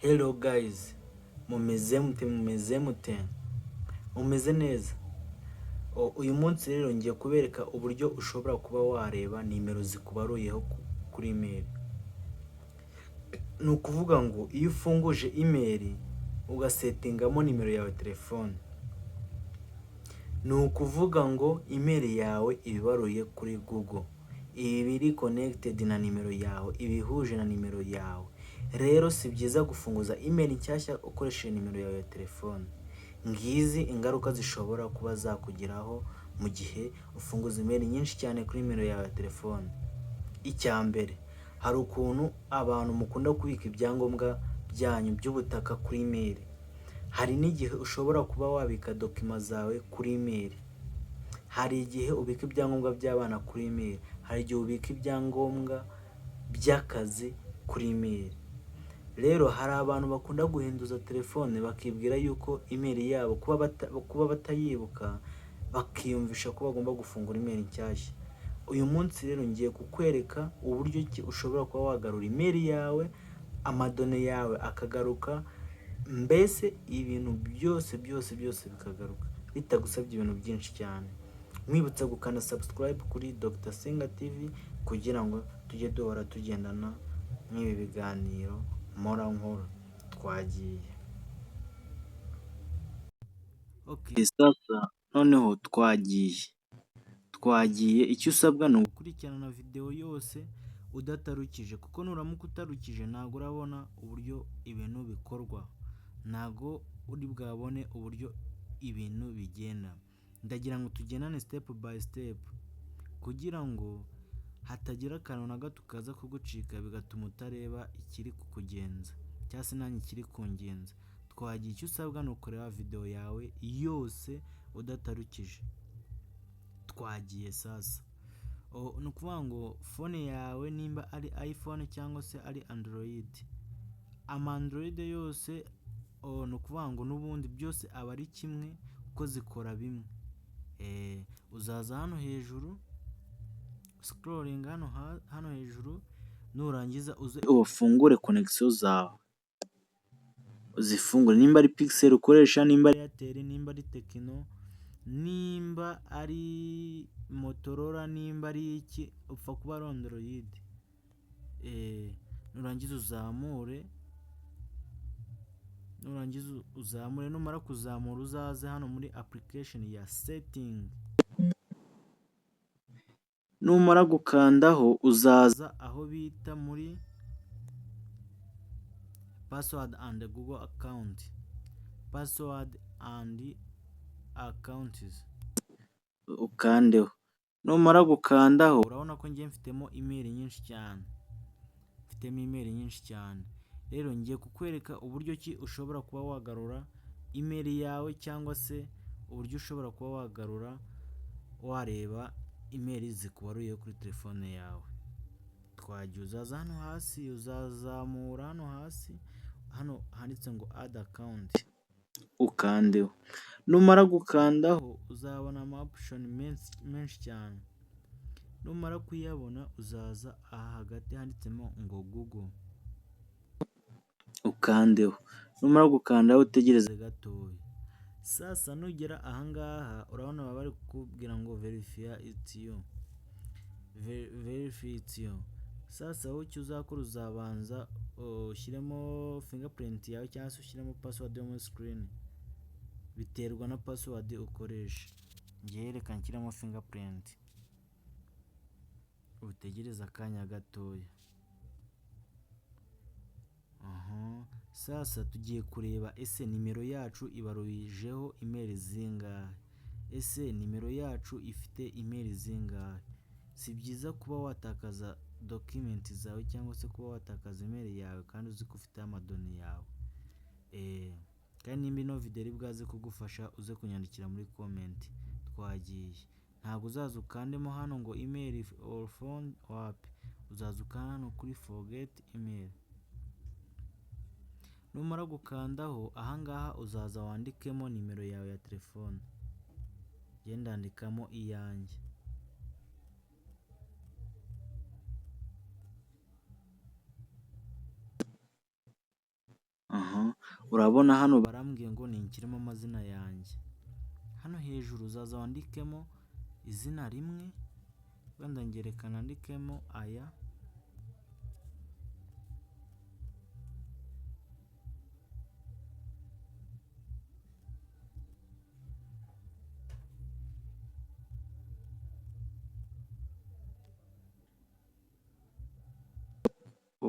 Hello guys, mumeze mute, mumeze mute? Mumeze neza? Uyu munsi rero ngiye kubereka uburyo ushobora kuba wareba nimero zikubaruyeho kuri email. Ni ukuvuga ngo iyo ufunguje email ugasettingamo nimero yawe telefone, ni ukuvuga ngo email yawe iba ibaruye kuri Google, iba iri connected na nimero yawe, iba ihuje na nimero yawe. Rero si byiza gufunguza email nshyashya ukoresheje nimero yawe ya telefone. Ngizi ingaruka zishobora kuba zakugeraho mu gihe ufunguza email nyinshi cyane kuri nimero yawe ya telefone. Icya mbere, hari ukuntu abantu mukunda kubika ibyangombwa byanyu by'ubutaka kuri email. Hari n'igihe ushobora kuba wabika document zawe kuri email. Hari igihe ubika ibyangombwa by'abana kuri email. Hari igihe ubika ibyangombwa by'akazi kuri email. Rero hari abantu bakunda guhinduza telefone bakibwira yuko email yabo kuba batayibuka, bakiyumvisha ko bagomba gufungura email nshyashya. Uyu munsi rero ngiye kukwereka uburyo ki ushobora kuba wagarura email yawe, amadonnées yawe akagaruka, mbese ibintu byose byose byose bikagaruka bitagusabye ibintu byinshi cyane. Nkwibutsa gukanda subscribe kuri Dr Senga TV kugira ngo tujye duhora tugendana n'ibi biganiro mpora nkora. Twagiye. Okay, sasa noneho twagiye. Twagiye, icyo usabwa ni ugukurikirana video yose udatarukije, kuko nuramuka utarukije ntabwo urabona uburyo ibintu bikorwa. Ntabwo uri bwabone uburyo ibintu bigenda. Ndagira ngo tugendane step by step kugira ngo hatagira akantu na gato kaza kugucika bigatuma utareba ikiri kukugenza cyangwa se nanjye ikiri kungenza. Twagiye, icyo usabwa ni ukureba video yawe yose udatarukije. Twagiye sasa. Ni ukuvuga ngo phone yawe nimba ari iPhone cyangwa se ari Android, ama Android yose, ni ukuvuga ngo n'ubundi byose aba ari kimwe kuko zikora bimwe. Uzaza hano hejuru, scrolling hano hejuru, nurangiza uze ufungure connexion zawe, uzifungure nimba ari Pixel ukoresha, nimba ari Airtel, nimba ari Tecno, nimba ari Motorola, nimba ari iki, upfa kuba ari Android. Nurangiza uzamure, nurangiza uzamure, numara kuzamura uzaze hano muri application ya setting. Numara gukandaho uzaza aho bita muri password and Google account, password and accounts, ukandeho. Numara gukandaho urabona ko njye mfitemo email nyinshi cyane, mfitemo email nyinshi cyane. Rero ngiye kukwereka uburyo ki ushobora kuba wagarura email yawe cyangwa se uburyo ushobora kuba wagarura wareba email zikubaruye kuri telefone yawe. Twagiye, uzaza hano hasi, uzazamura hano hasi, hano handitse ngo add account, ukandeho. Numara gukandaho uzabona ama option menshi cyane. Numara kuyabona uzaza aha hagati handitsemo ngo Google, ukandeho. Numara gukandaho utegereze gatoya. Sasa nugera aha ngaha urabona baba bari kukubwira ngo verify it's you, verify it's you. Sasa wowe icyo uzakora uzabanza ushyiremo fingerprint yawe cyangwa se ushyiremo password yo muri screen, biterwa na password ukoresha. Njyewe reka nshyiremo fingerprint, utegereze akanya gatoya. Aha sasa tugiye kureba ese nimero yacu ibarujeho email zingahe, ese nimero yacu ifite email zingahe? Si byiza kuba watakaza document zawe cyangwa se kuba watakaza email yawe kandi uzi ko ufiteho amadonnées yawe. Kandi nimba ino video iri bwaze kugufasha uze kunyandikira muri comment. Twagiye, ntabwo uzaza ukandemo hano ngo email or phone, wapi, uzaza ukanda hano kuri forget email. Numara gukandaho ahangaha uzaza wandikemo nimero yawe ya telefone, njye ndandikamo iyanjye. Aha urabona hano barambwiye ngo ninshyiremo amazina yanjye. Hano hejuru uzaza wandikemo izina rimwe, wenda ngereka nandikemo aya.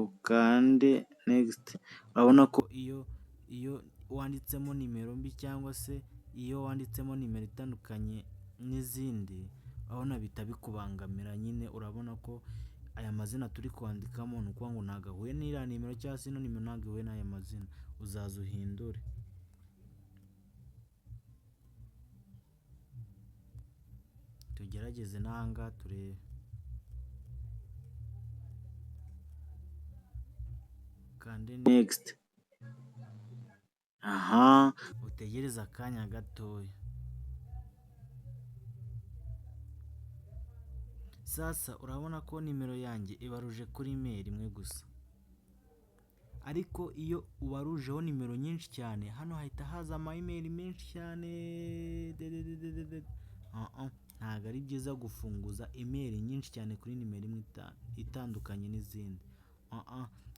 Ukande next. Urabona ko iyo wanditsemo nimero mbi cyangwa se iyo wanditsemo nimero itandukanye n'izindi, urabona bihita bikubangamira nyine. Urabona ko aya mazina turi kwandikamo ni ukuvuga ngo ntabwo ahuye n'iriya nimero, cyangwa se ino nimero ntabwo ihuye n'aya mazina, uzaza uhindure. Tugerageze n'aha ngaha turebe. Kande next. Aha utegereze akanya gatoya. Sasa urabona ko nimero yanjye ibaruje kuri email imwe gusa, ariko iyo ubarujeho nimero nyinshi cyane hano hahita haza ama email menshi cyane. Ntabwo ari byiza gufunguza email nyinshi cyane kuri nimero imwe itandukanye n'izindi.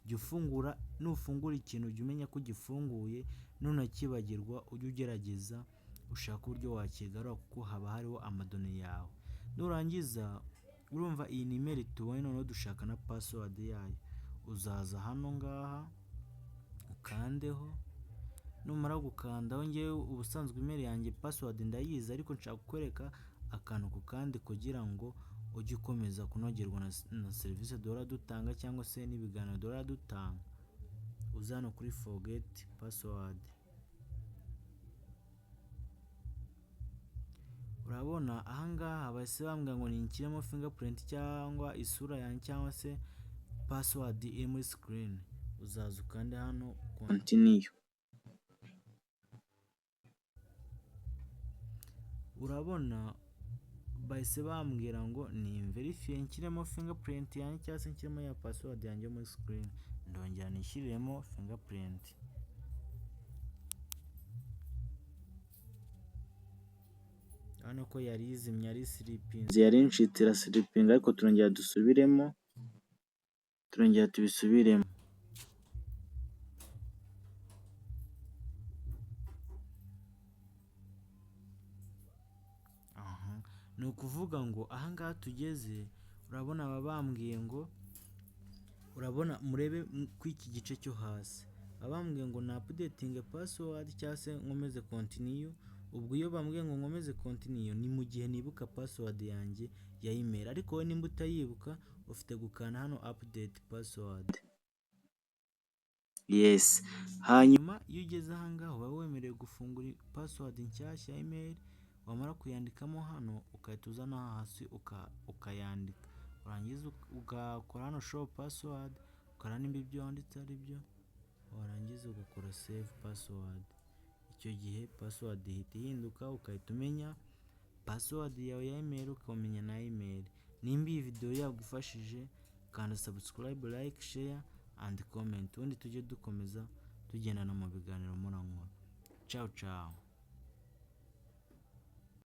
Jya ufungura, nufungura ikintu jya umenya ko ugifunguye, nunakibagirwa ujye ugerageza ushake uburyo wakigarura kuko haba hariho amadone yawe. Nurangiza urumva iyi ni email tubonye, noneho dushaka na password yayo. Uzaza hano ngaha ukandeho, numara gukandaho, ngewe ubusanzwe email yanjye password ndayizi, ariko nshaka kukwereka akantu ku kandi kugira ngo ujye ukomeza kunogerwa na serivisi duhora dutanga cyangwa se n'ibiganiro duhora dutanga. Uza hano kuri forget password. Urabona aha ngaha bahise bambwira ngo ninshyiremo fingerprint cyangwa isura yanjye cyangwa se password iri muri screen. Uzaza ukande hano continue. Urabona bahise bambwira ngo nimverifiye nshyiremo fingerprint yanjye cyangwa se nshyiremo ya password yanjye yo muri screen. Ndongera nishyiriremo fingerprint. Urabona ko yari izimye, yari isiripinze, yari incitse irasiripinga, ariko turongera dusubiremo, turongera tubisubiremo. Ni ukuvuga ngo aha ngaha tugeze, urabona baba bambwiye ngo, urabona murebe ku iki gice cyo hasi, baba bambwiye ngo na updating password cyangwa se nkomeze continue. Ubwo iyo bambwiye ngo nkomeze continue ni mu gihe nibuka password yanjye ya email, ariko wowe nimba utayibuka ufite gukanda hano update password. Yes. Hanyuma iyo ugeze aha ngaha uba wemerewe gufungura password nshyashya ya email, wamara kuyandikamo hano ugahita uza no hasi ukayandika, warangiza ugakora hano show password, ukareba nimba ibyo wanditse ari byo, warangiza ugakora save password. Icyo gihe password ihita ihinduka, ugahita umenya password yawe ya email, ukamenya na email. Nimba iyi video yagufashije, kanda subscribe, like, share and comment, ubundi tujye dukomeza tugendana mu biganiro murankora. Ciao ciao.